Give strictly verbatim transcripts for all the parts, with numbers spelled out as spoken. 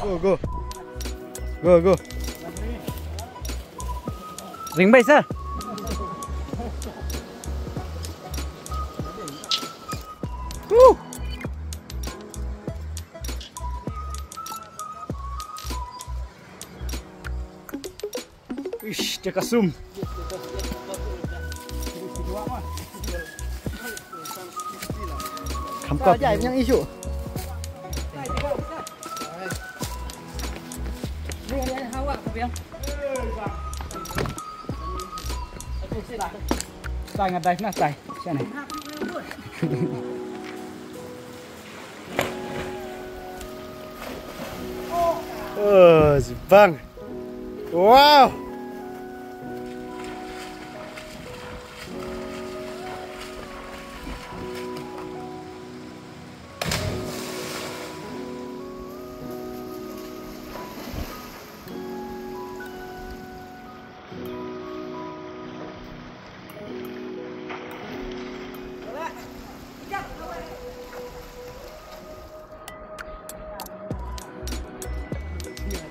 Go, go. Go, go. Ring bai sa. Woo. Ish, te ka sum. Kham kap. Jai, yang isu. Ni, ni, hawa, kau biang. Tai nga dive na, tai. Sini. Oh, jibang. Wow.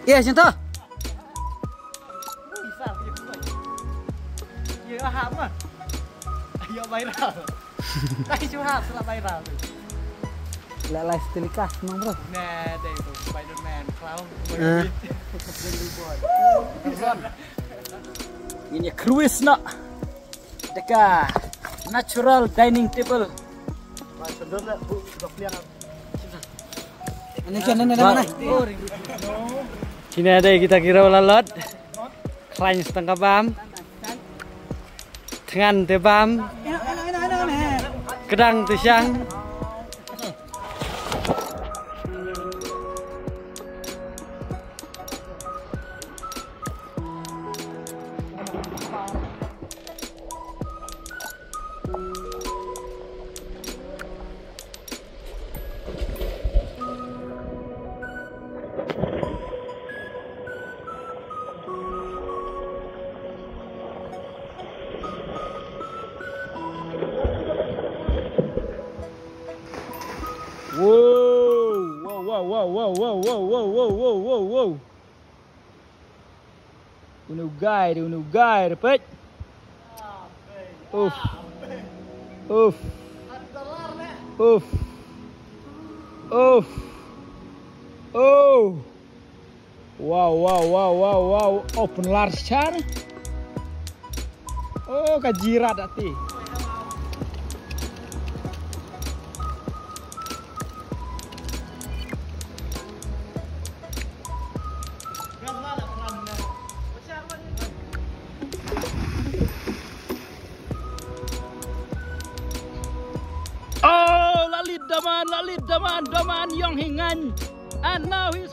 Iya, sini tuh. Iya, hap mah. Ayo viral. Tapi cuma hap, setelah viral. Lah, lah, telecast, Mang, bro. Nah, deh itu Spider-Man, clown. Eh. Ini cruise nak. Deka natural dining table. Kine dei kita ki riew lalot. Khlaiñ sa tang ka bam. Thngan te bam. Kdang te shang. Wow, wow, wow. Unu gai, unu gai, repet. Uf. Uf. Uf. Uf. Oh. Wow, wow, wow, wow, wow. Open large char. Oh, ka jira dati. Oh, lalit daman, lalit daman, daman Yong Hingan. And now he's